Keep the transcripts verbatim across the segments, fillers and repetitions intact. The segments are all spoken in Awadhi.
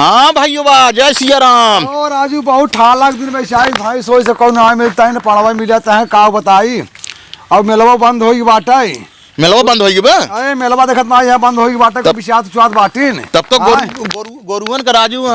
हाँ भइया, जय सिया राम। ओ राजू, बहुत ठाला के दिन में चाही भाई, सोई से कौन ना मिलता है, ना पड़वा मिलता है, का बताई। अब मेलवा बंद होई बाटे। मेलवा बंद होई बा? अरे मेलवा देखत ना, यहाँ बंद होई बाटे, तब, कभी साथ साथ बाटिन। तब तो गोरू, आय। गोरू, गोरुअन का राजू, अ,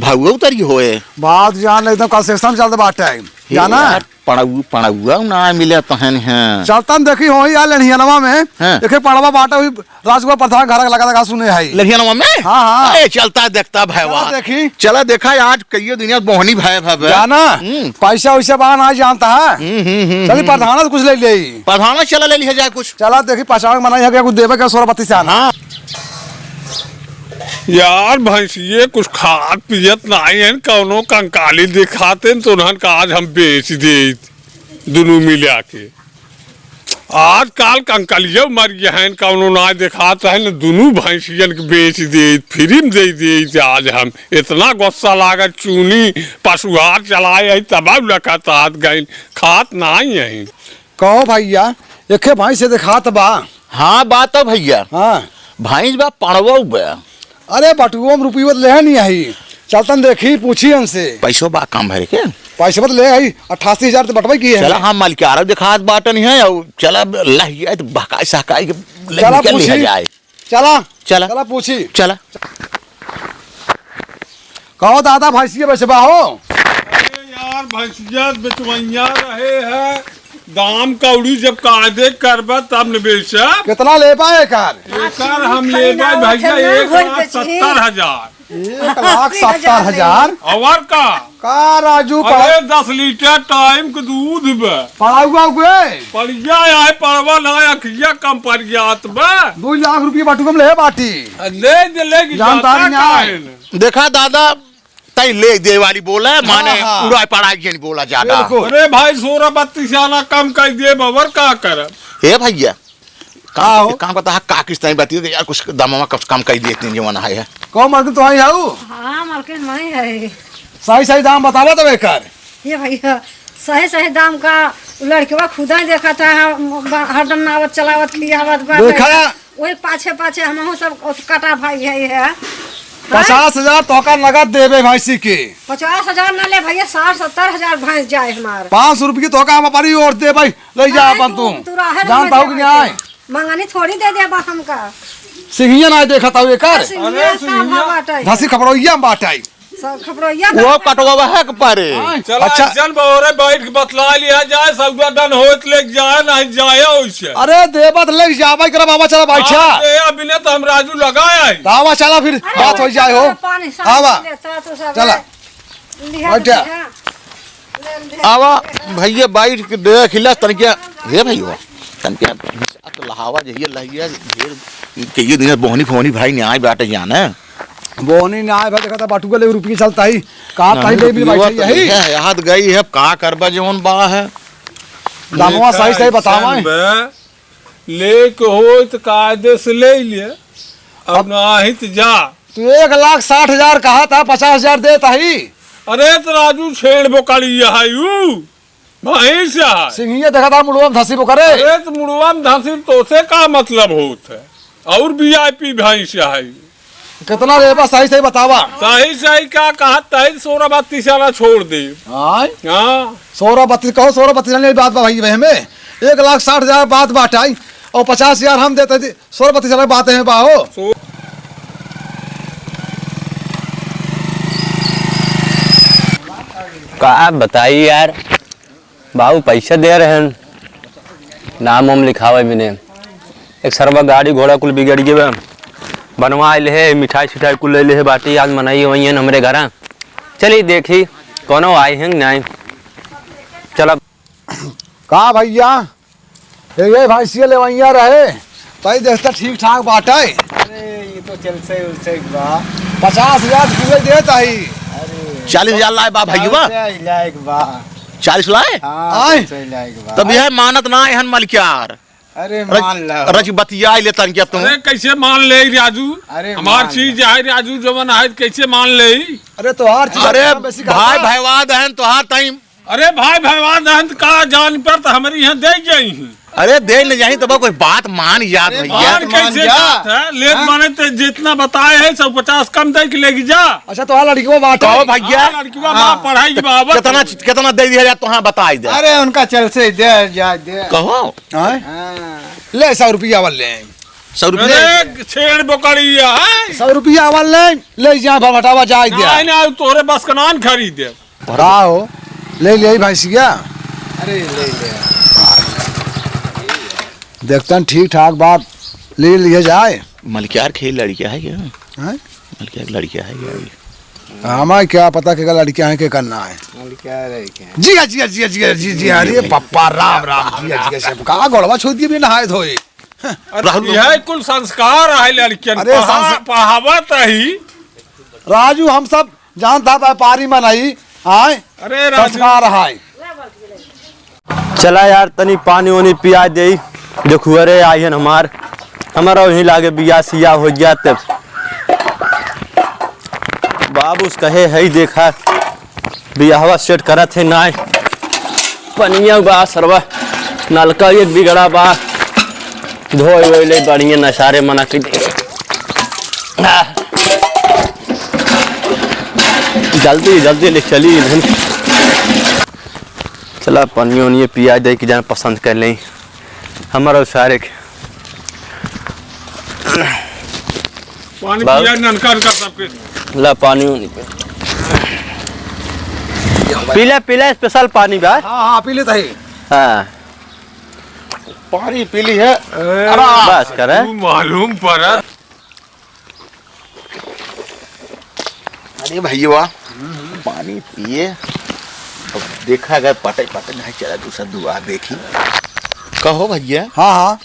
भउआ उतरी होए। बात जान ले, एकदम construction चलत बाटे, हे जाना? यार, पड़ऊ-, पड़उआ ना मिले तहन है। चलतन देखी होई यार लेढ़ियनवा में। हाँ। देखे पड़वा बाटे हुई राजगोपाल प्रधान घर लगा लगा सुने है। लेढ़ियनवा में? हाँ, हाँ। अरे चलता देखता भइवा। चला देखी। चला देखा आज कइयो दुनिया बोहनी भय भय। जाना? हम्म। पैसा वैसा बा ना जानता है। हम्म, हम्म, हम्म, चली हम्म। प्रधान से कुछ ले ले। प्रधान से चला ले लिया जाए कुछ। चला देखी पहचान बनाई है, कुछ देवे का सोरा बत्तीस आना। हाँ। यार भैंसिए कुछ खात पियत नाई है, कौनो कंकाली दिखाते न तो उन्हन का आज हम बेच देत दुनू मिला के। आजकल कंकलियो मर गए हैं, कौनो ना दिखात है न, दुनू भैंसियन के बेच देत, फ्री में दे देत। आज हम इतना गुस्सा लागत, चूनी पशुहार चलाए है तब लखत आत गइन, खात नाई है। कहो भइया, एके भैंस से देखात बा। हाँ, बा तो भइया। हाँ। भैंस बा, पड़वो बा। अरे, बटुओ में रुपये ले नहीं आई। चलतन देखी, पूछी हमसे। पैसो बा काम भरे के? पैसे बत ले आई, अट्ठासी हजार तो बटवाई की है। चला, हम मलिकारो देखात बाटन है, और चला, लहिया तो बहकाई सहकाई के ले चला निकल लिया पूछी। जाए। चला। चला। चला पूछी। चला। कहो दादा, भैंसिया बेचबा हो? अरे यार, भैंसिया बेचवैया रहे है, दाम कौड़ी जब कायदे करबा तब न बेचब। कितना लेबा एकर? एकर हम लेबा भैया एक लाख सत्तर हजार। एक लाख सत्तर हजार? और का? का राजू, अरे पड़ा दस लीटर टाइम के दूध बा। पड़वा हुए? पड़िया आए, पड़वा ना अखिया कम पड़ जात बा। दो लाख रुपये बटुआ में ले बाटी। ले दे, ले की जानता जाता नहीं आए। काहे न? देखा दादा, तई ले दे वाली बोला, हाँ, माने हाँ। उड़ाए पड़ाए के नहीं बोला ज्यादा। बिल्कुल। अरे भाई, सोरा बत्तीस आना कम कर दे, बबर का करब? हे भैया, का काम, हो? एक काम करता है, का किस टाइम बतियो यार, कुछ दामवा कुछ कम कर देते हैं, जवन है। कौन मालकिन तो आई हऊ? हाँ, मालकिन मैं है। सही, सही दाम बतावा तब एकर। ये भैया, सही, सही दाम का लड़कवा खुदा ही देखत है, हम, हरदम नावत चलावत खियावत बा। देखा। वही पाछे पाछे हमहू सब कटा भाई है, है। पचास हजार तोहका नगद देबे भैंसी के। पचास हजार ना ले भैया, साठ सत्तर हजार भैंस जाए हमार। पाँच सौ रुपये तोहका हम अपनी ओर देबे, ले जा नहीं, अपन तू, तू। तू रहे जानता हो कि नहीं आए? मंगनी थोड़ी दे देबा हमका। सिंहिया ना देखत हऊ एकर। सिंहिया अरे का सिंहिया। भाव बाटे? धसी खपड़ोइया में बाटे। सब खपड़ोइया वो बाटे। कटवा है के पारे। हाँ, चला, अच्छा। जन बहोरे बैठ के बतला लिया जाए, सौदा डन होत लेके जाए, नहीं जाए ओइसे। अरे देबत लेके जाबे करे बाबा, चला बैठा। हाँ, दे, अभी ने तो हम राजू लगाए आई। तो आवा चला फिर, अरे बात हो जाए हो। पानी साथ आवा। लेता तो सब चला। लिहा बैठा। तो लिहा। ले, ले। आवा भैया, बैठ के देख ले तनिका। हे भैया, तनिका तो लहावा जहिया लहिया ढेर कइयो दिन बोहनी फोहनी भाई न्याय बाटे जाने। बोहनी न्याय भाई देखा था बटुआ ले रुपये चलता ही। का ना, ताही ले भी रुपया बैठे तो यही। है, याद गई है, का करबा जवन बा है। दामवा देखा सही सही बतावा। ऐसन बा, लेके होई त कायदे से ले ले, अब अब नाही त जा। तू एक लाख साठ हजार कहा था, पचास हजार देता ही। अरे त राजू छेड़ बोकड़ी है यू, भैंस है। सिंहिया देखा था मुड़वा में धसी बोकरे। अरे त मुड़वा में धसी तोसे का मतलब होत है? और वीआईपी भैंस है। कितना लेबा सही सही बतावा। सही सही का कहा तही सोरा बत्तीस आना छोड़ दे। आय? हाँ। सोरा बत्तीस कहो, सोरा बत्तीस आना बात बा भाई, भाई हमें एक लाख साठ हजार बात बाटे आई और पचास हजार हम देते थे। सोलह बत्तीस अलग बातें हैं बाहो। का बताई यार, बाबू पैसा दे रहे हैं, नाम वाम लिखावे बिने। एक सरवा गाड़ी घोड़ा कुल बिगड़ गए बा, बनवा आइल है, मिठाई सिठाई कुल ले ले है बाटी, आज मनाई वही है हमरे घर। चली देखी कौनो आई हैं कि नहीं। चला। का भैया, ये, ये भैंसिया लेवैया रहे, तई देखता ठीक ठाक बाटे। अरे, ये तो चल से उल से बा। पचास हजार रुपये देत आई। अरे, चालीस हजार लाए बा भैया। चालीस लायक बा। चालीस लाए? हाँ, आय। चालीस लायक बा। तब यह मानत ना एहन मलिकार। अरे, रज-, मान ला। रज बतिया ले तन क्या तुम? अरे, कैसे मान ले राजू? अरे, हमार मान चीज ला। है राजू, जवन है, कैसे मान ले? अरे, तोहार चीज अरे, है, बेसी भाई कहता। भैवाद है, तोहार टाइम अरे भाई, भैवान रहन त का जान पर त हमरी यहाँ दे जाई हैं। अरे दे न जाही तब कोई बात मान जात अरे भैया। बात मान कैसे जा। जात है? लेत हाँ? माने ते जितना बताए है, सौ पचास कम दे के लेगी जा। अच्छा, तो हाँ लड़कियों बात कहो है। भैया। हाँ, लड़कियों हाँ। बाप पढ़ाई की बाबत कितना, है। कितना दे दिया जाए तो हाँ बताई दे। अरे उनका चल से दे जा दे। कहो। हाँ? हाँ। ले सौ रुपया वाले ले। सौ रुपया? अरे छेड़ बोकड़ी है। सौ रुपया वाले ले, ले जा भवटावा जाए दे। नहीं, नहीं, तोरे बस का नान खरीदे। का हो? ले ले भैंसिया? अरे ले ले। देखतन ठीक ठाक बात, ले लिया जाए। मलिकार के लड़किया है क्या? हैं? मलिकार के लड़किया है क्या? हमें क्या पता केका लड़किया है, केका ना है। मलिकार है क्या? जिया, जिया, जिया, जिया, जी, जी, अरे पप्पा, राम, राम, जिया, जिया, सब का गोड़वा छू दिए बिना नहाए धोए। अरे राहुल यह कुल संस्कार है लड़कियन, अरे पढ़ा-, संस- पढ़ावत ही। राजू, हम सब जानता व्यापारी मन आई, आए? अरे राजू। संस्कार है। चला यार, तनी पानी ओनी पिया देई। देखुअरे आइहन हमार, हमारा वहीं लागे बिया सिया हो जात। बाबूस कहे है, देखा बियाहवा सेट करत है नाय। पनिया बा सरवा, नलका एक बिगड़ा बा, धोए वोए ले बढ़िया नसारे मना के दे। आ। जल्दी जल्दी ले चली इधर। चला, पानी ओनिए पिया दे कि जान पसंद कर लें। हमारा सारे के पानी बाबू। पिया, ननका, ननका सबके। ला, पानी ओनी पे। पी ले, पी ले, special पानी बा। हाँ, हाँ, पी लेता ही। हाँ। पानी पी ली है। ए, अरे, बस कर। तू मालूम पड़ा। अरे भैया, पानी पिए। अब देखा अगर पटे पटे नहीं चला, दूसरा दुआ देखी। कहो भैया। हाँ, हाँ।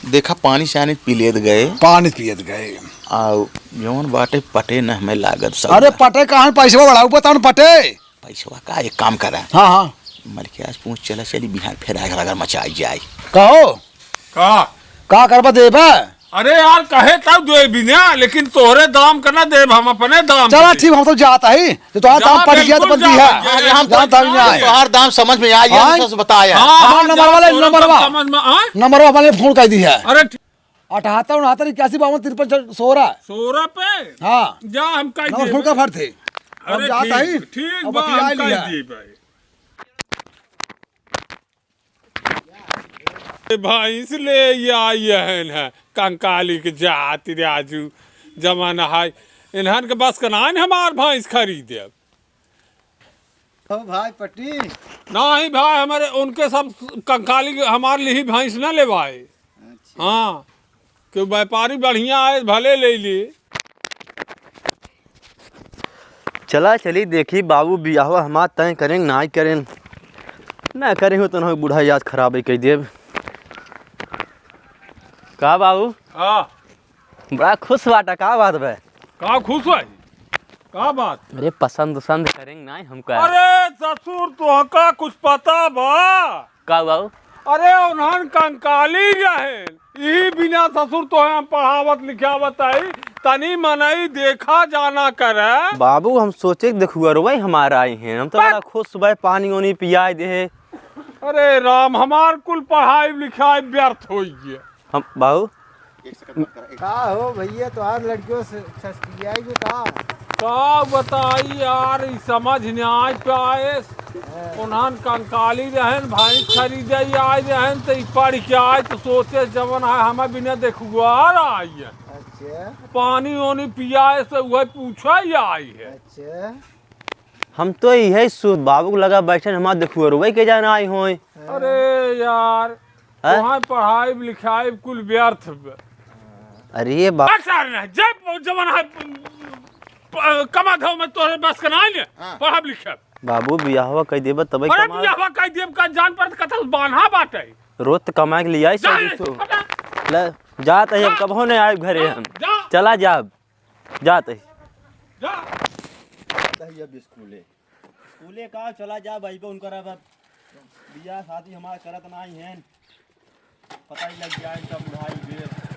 देखा पानी शानी पी लेत गए। पानी पियत गए। आउ जौन बाटे पटे न हमें लागत सब। अरे पटे कहाँ पैसवा बढ़ाऊ बताओ न पटे। पैसवा का एक काम करा। हाँ, हाँ। मर के आज पूछ चला चली बिहान फिर आग रगड़ मचाई जाए। कहो। का? का करबा देबा? अरे यार, कहे तब देबी ना, लेकिन तोहरे दाम का ना देब, हम अपने दाम चला के देब। ठीक, हम तो जात ही। तो तोहार जा, दाम पट गया तो बिल्कुल पट जा, दिया। जा, अरे हम जा, तो जा, तोहार दाम समझ में आ गया, हाँ? तो सच बताया। हाँ, हमार हाँ, नंबर जा, वाला, तोहरे नंबर सब बा। समझ में, हाँ? नंबर वाला फोन कर दी है। अरे ठीक। अठहत्तर, उनहत्तर, इक्यासी, बावन, तिरपन, सोरह। सोरह पे? हाँ। जा, हम कह नंबर देबे। फोन का फट थे। अरे हम जात ठीक, ही। ठीक अब बा, बतिया हम कह लिया। देबे। ए भैंस ले आई हन है, कंकाली के जात राजू, जमाना है, इन्हन के बस का नान हमार भैंस खरीदे। ओ भाई पट्टी। नहीं भाई, हमारे उनके सब कंकाली के हमार लिही भैंस ना लेवाए। अच्छा। हाँ, कि व्यापारी बढ़िया आए, भले ले ले। चला चली देखी बाबू, बियाहवा हमार तय करें, नाई करें, ना करें हो तो ना बुढ़ा याद खराब ही कह देब। का बाबू? हाँ। बड़ा खुश बाटा, का बात बा? का खुश है? का बात? अरे पसंद उसंद करें नाई हमका। अरे ससुर, तोहका कुछ पता बा? का बाबू? अरे उन्हन कंकाली रहेन, इही बिना ससुर तोहे हम पढ़ावत लिखावत आई, तनी मनई देखा जाना करे। बाबू, हम सोचे कि देखुअरवै हमार आई हैं, हम तो बस। बड़ा खुश भए, पानी ओनी पियाए देहे। अरे राम, हमार कुल पढ़ाई लिखाई व्यर्थ होइ गया। हम, बाबू, एक सेकंड मत करा, एक का हो भैया, तोहार लड़कियों से छसकियाई गो का? का बताई यार, ई समझ नहीं आए पाए। हाँ। उन्हन कंकाली रहन, भैंस खरीदे आई रहन, तो ई पढ़ के आए तो सोचे जवन है हमें बिना देखुआर आई है। अच्छा। पानी ओनी पियाए से वह पूछा ही आई है। अच्छा। हम तो इहे सो-, बाबू के लगा बैठे, हमार देखुअरवै के जाना आई होय। अरे यार, हैं? तोहार पढ़ाई लिखाई कुल व्यर्थ बा। अरे ये बा- अरे सारे ना, जब जवन है, प-, कमा धो में तोहरे बस का नाई ले, हाँ। पढ़ब लिखब। बाबू बियाहवा कह देबा तबे अरे कमा- बियाहवा कह देब का जान पर कतल बान्हा बाटे। रोज तो कमा के लियाई जा सब रे, कुछ। हटा। ले, जात है, अब जा। कबहो नहीं आए घरे जा, हम। जा। चला जाब। जात ही। जा। जात ही अब स्कूले। स्कूले का चला जा भाई पे उनकर अब बियाह शादी हमार करत नाही हैं। पता ही लग जाए इनका बुढ़ाई बे।